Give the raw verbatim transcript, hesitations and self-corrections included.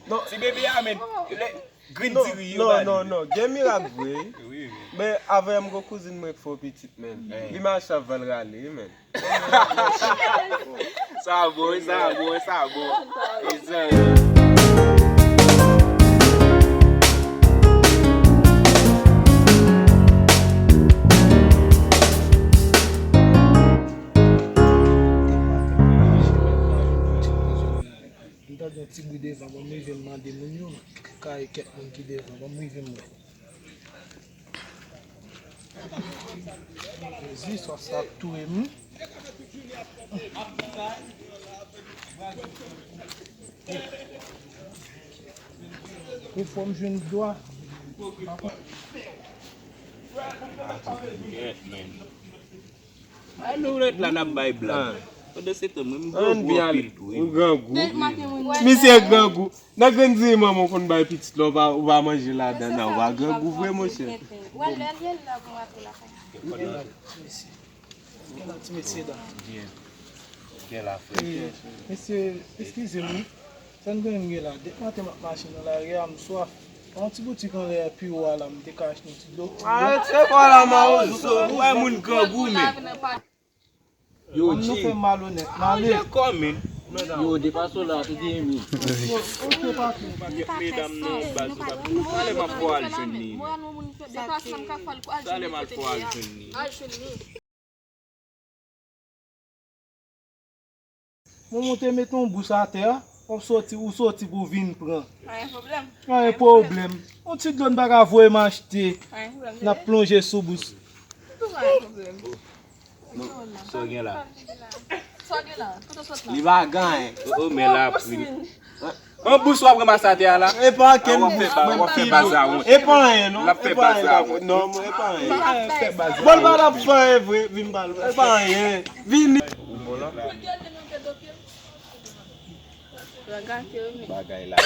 Non. Ti bebe a, men, lè, grenn diri yo ba li. Non, non, non, gen mirak vre. Wi, wi. Men avè m, gon kouzin mwen k fè yon pitit, men. Li mache ap va l rale, men. Sa bon, sa bon, sa bon. Mezanmi. M tande yon ti bri devan, ban m rive m mande moun yo, kay kèk moun ki devan, ban m rive m wè. Jezi, swaf sa ap touye m wi. Pou fò m jwenn dwa. Ay, nou ret la, n ap bay blag. Pandan se tan, mwen, m grangou anpil tou, wi. Ou grangou. Misye grangou. Nan grenn diri manman w konn bay pitit la, ou pa, ou pa manje ladan nan, ou pa grangou vre, monchè. Wè, lè l ye la pou m rantre lakay. Gen la ti mesye la. Gen la, frè. Mesye, eskize m wi. Sa n gen la? Depi maten m ap mache nan lari a, m swaf. Yon ti boutik anlè pi wo a la, m te ka achte yon ti dlo. Arete pale a mawozo, ou wè moun grangou, men. Yo, G. Fè malonèt, m ale. Yo, depase w la, se te Emi. Medam nan, baz, talè m ap fò al jwenn li. Talè m al fò al jwenn li. Mwen monte met yon bous atè a, w ap soti, ou soti pou vin pran. Anyen pwoblèm. Anyen pwoblèm. Yon ti dlo n pa ka voye m achte. Anyen pwoblèm. N ap plonje sou bous. Anyen pwoblèm. Sa w gen la? Sa w gen la? Kote w sot la? Li pa gen anyen. O, o, men la pri. An bous w ap ranmase atè a la? E pa ankenn bous, w ap fè baz la wont. E pa anyen, non. L ap fè baz la wont. Non, e pa anyen. Bon, l pa t ap fè anyen vre, vin pale. E pa anyen. Vini. Bagay la.